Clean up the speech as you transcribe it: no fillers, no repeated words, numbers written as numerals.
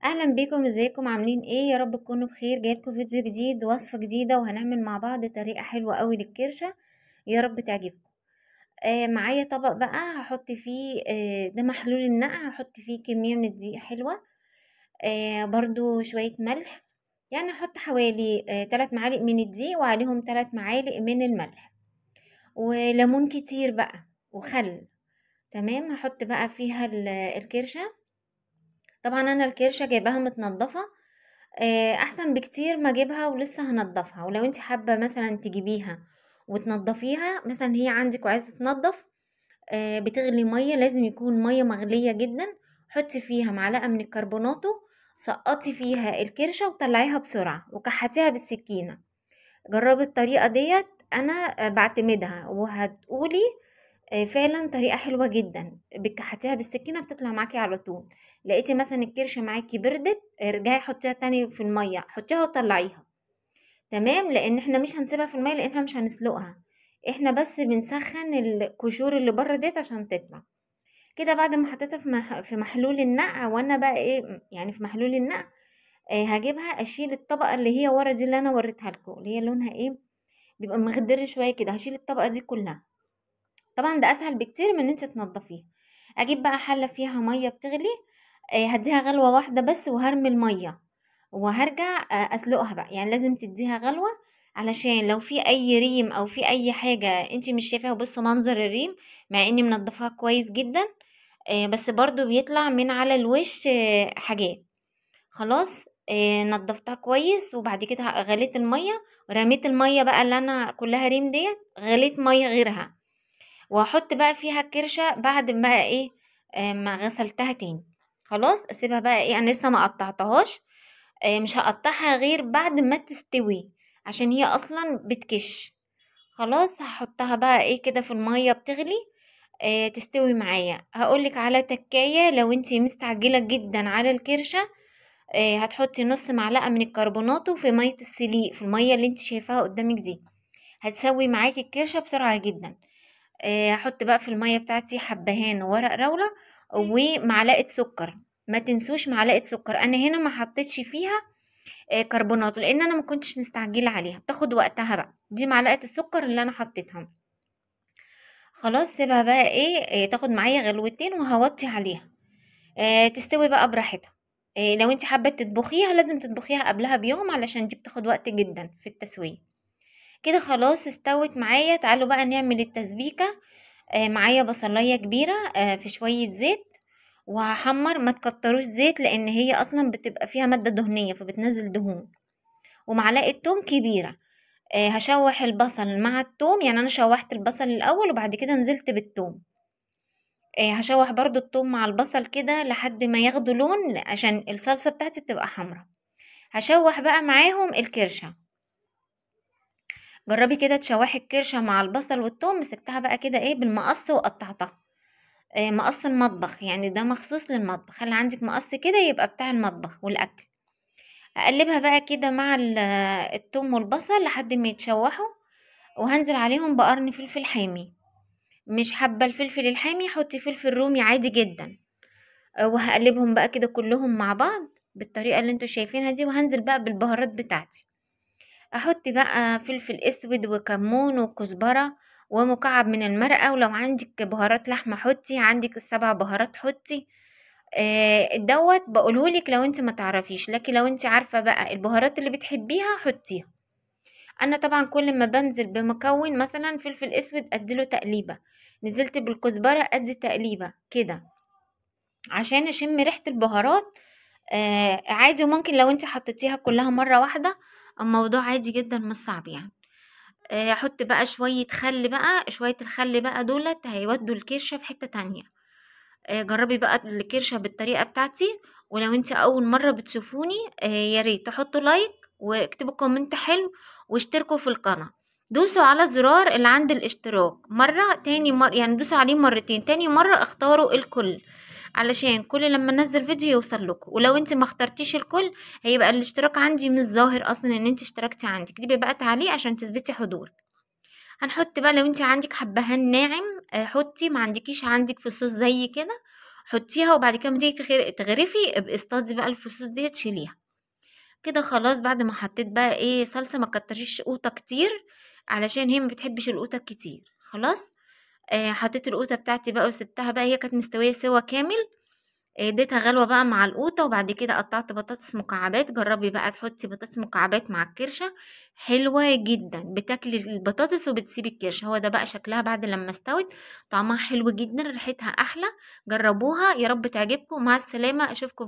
اهلا بيكم، ازيكم؟ عاملين ايه؟ يا رب تكونوا بخير. جايلكم فيديو جديد، وصفه جديده، وهنعمل مع بعض طريقه حلوة قوي للكرشه، يا رب تعجبكم. معايا طبق بقى هحط فيه ده محلول النقع، هحط فيه كمية من الدقيق حلوة، برضو شوية ملح، يعني هحط حوالي 3 معالق من الدقيق وعليهم 3 معالق من الملح، وليمون كتير بقى وخل. تمام. هحط بقى فيها الكرشه. طبعا انا الكرشه جايباها متنضفه، احسن بكتير ما اجيبها ولسه هنضفها. ولو انت حابة مثلا تجيبيها وتنضفيها، مثلا هي عندك وعايزه تنضف، بتغلي مية، لازم يكون مية مغليه جدا، حطي فيها معلقه من الكربوناتو، سقطي فيها الكرشه وطلعيها بسرعة وكحتيها بالسكينة. جربي الطريقة ديت، انا بعتمدها وهتقولي فعلا طريقه حلوة جدا. بتكحتيها بالسكينة بتطلع معاكي على طول. لقيتي مثلا الكرشه معاكي بردت، ارجعي حطيها تاني في المية، حطيها وطلعيها. تمام. لان احنا مش هنسيبها في المية، لان احنا مش هنسلقها، احنا بس بنسخن القشور اللي بره ديت عشان تطلع كده. بعد ما حطيتها في محلول النقع، وانا بقى ايه يعني في محلول النقع، هجيبها اشيل الطبقة اللي هي ورا دي اللي انا وريتها لكم، اللي هي لونها ايه، بيبقى مخضر شوية كده، هشيل الطبقة دي كلها. طبعا ده اسهل بكتير من ان انت تنضفيها. اجيب بقى حله فيها مية بتغلي، هديها غلوه واحدة بس وهرمي المية وهرجع اسلقها بقى. يعني لازم تديها غلوه علشان لو في اي ريم او في اي حاجة انت مش شايفاها. بصوا منظر الريم، مع اني منضفاها كويس جدا، بس برضو بيطلع من على الوش حاجات. خلاص، نضفتها كويس، وبعد كده غليت المية ورميت المية بقى اللي انا كلها ريم ديت، غليت مية غيرها، وهحط بقى فيها الكرشه بعد ما ايه ما غسلتها تاني. خلاص اسيبها بقى ايه، انا لسه ما قطعتهاش، مش هقطعها غير بعد ما تستوي عشان هي اصلا بتكش. خلاص هحطها بقى ايه كده في المية بتغلي، تستوي معايا. هقولك على تكايه، لو انتي مستعجلة جدا على الكرشه، هتحطي نص معلقه من الكربوناتو في مية السليق، في المية اللي انتي شايفاها قدامك دي، هتسوي معاكي الكرشه بسرعة جدا. هحط بقى في المية بتاعتي حبهان وورق راوله ومعلقة سكر، ما تنسوش معلقه سكر. انا هنا ما حطيتش فيها كربوناتو لان انا ما كنتش مستعجلة عليها، بتاخد وقتها بقى. دي معلقه السكر اللي انا حطيتها. خلاص سيبها بقى ايه تاخد معايا غلوتين وهوطي عليها، تستوي بقى براحتها. لو انت حابة تطبخيها لازم تطبخيها قبلها بيوم علشان دي بتاخد وقت جدا في التسوية. كده خلاص استوت معايا. تعالوا بقى نعمل التسبيكه. معايا بصلايه كبيرة في شوية زيت، وهحمر. ما تكتروش زيت لان هي اصلا بتبقى فيها مادة دهنية فبتنزل دهون. ومعلقة توم كبيرة. هشوح البصل مع التوم، يعني انا شوحت البصل الاول وبعد كده نزلت بالتوم. هشوح برضو التوم مع البصل كده لحد ما ياخدوا لون عشان الصلصه بتاعتي تبقى حمرا. هشوح بقى معاهم الكرشه. جربي كده تشوحي الكرشه مع البصل والثوم. مسكتها بقى كده ايه بالمقص وقطعتها، مقص المطبخ، يعني ده مخصوص للمطبخ، خلي عندك مقص كده يبقى بتاع المطبخ والاكل. اقلبها بقى كده مع الثوم والبصل لحد ما يتشوحوا، وهنزل عليهم بقرن فلفل حامي. مش حابة الفلفل الحامي حطي فلفل رومي عادي جدا. وهقلبهم بقى كده كلهم مع بعض بالطريقة اللي انتوا شايفينها دي. وهنزل بقى بالبهارات بتاعتي، احط بقى فلفل اسود وكمون وكزبره ومكعب من المرقه، ولو عندك بهارات لحمه حطي، عندك السبع بهارات حطي. دوت بقولهولك لو انت ما تعرفيش، لكن لو انت عارفه بقى البهارات اللي بتحبيها حطيها. انا طبعا كل ما بنزل بمكون مثلا فلفل اسود اديله تقليبه، نزلت بالكزبره ادي تقليبه كده عشان اشم ريحه البهارات. عادي، وممكن لو انت حطيتيها كلها مرة واحدة الموضوع عادي جدا مش صعب يعني. احط بقى شوية خل بقى، شوية الخل بقى دولت هيودوا الكرشه في حتة تانية. جربي بقى الكرشه بالطريقة بتاعتي. ولو انت اول مرة بتشوفوني، يا ريت تحطوا like واكتبوا comment حلو واشتركوا في القناة. دوسوا على الزرار اللي عند الاشتراك مرة، تاني مرة يعني دوسوا عليه مرتين، تاني مرة اختاروا الكل علشان كل لما انزل فيديو يوصل لكم. ولو انت ما اخترتيش الكل هيبقى الاشتراك عندي مش ظاهر اصلا ان انت اشتركتي عندي. اكتبي بقى تعليق عشان تثبتي حضورك. هنحط بقى لو انت عندك حبهان ناعم حطي، ما عندكيش عندك في الصوص زي كده حطيها، وبعد كده لما تيجي تغرفي ابقي اصطادي بقى الفصوص دي تشيليها كده. خلاص بعد ما حطيت بقى ايه صلصه، ما تكتريش قوطه كتير علشان هي ما بتحبش القوطه كتير. خلاص حطيت القوطه بتاعتي بقى وسبتها بقى، هي كانت مستوية سوا كامل، اديتها غلوه بقى مع القوطه. وبعد كده قطعت بطاطس مكعبات. جربي بقى تحطي بطاطس مكعبات مع الكرشه، حلوة جدا، بتاكلي البطاطس وبتسيبي الكرشه. هو ده بقى شكلها بعد لما استوت، طعمها حلو جدا، ريحتها احلى. جربوها يا رب تعجبكم. مع السلامة، اشوفكم.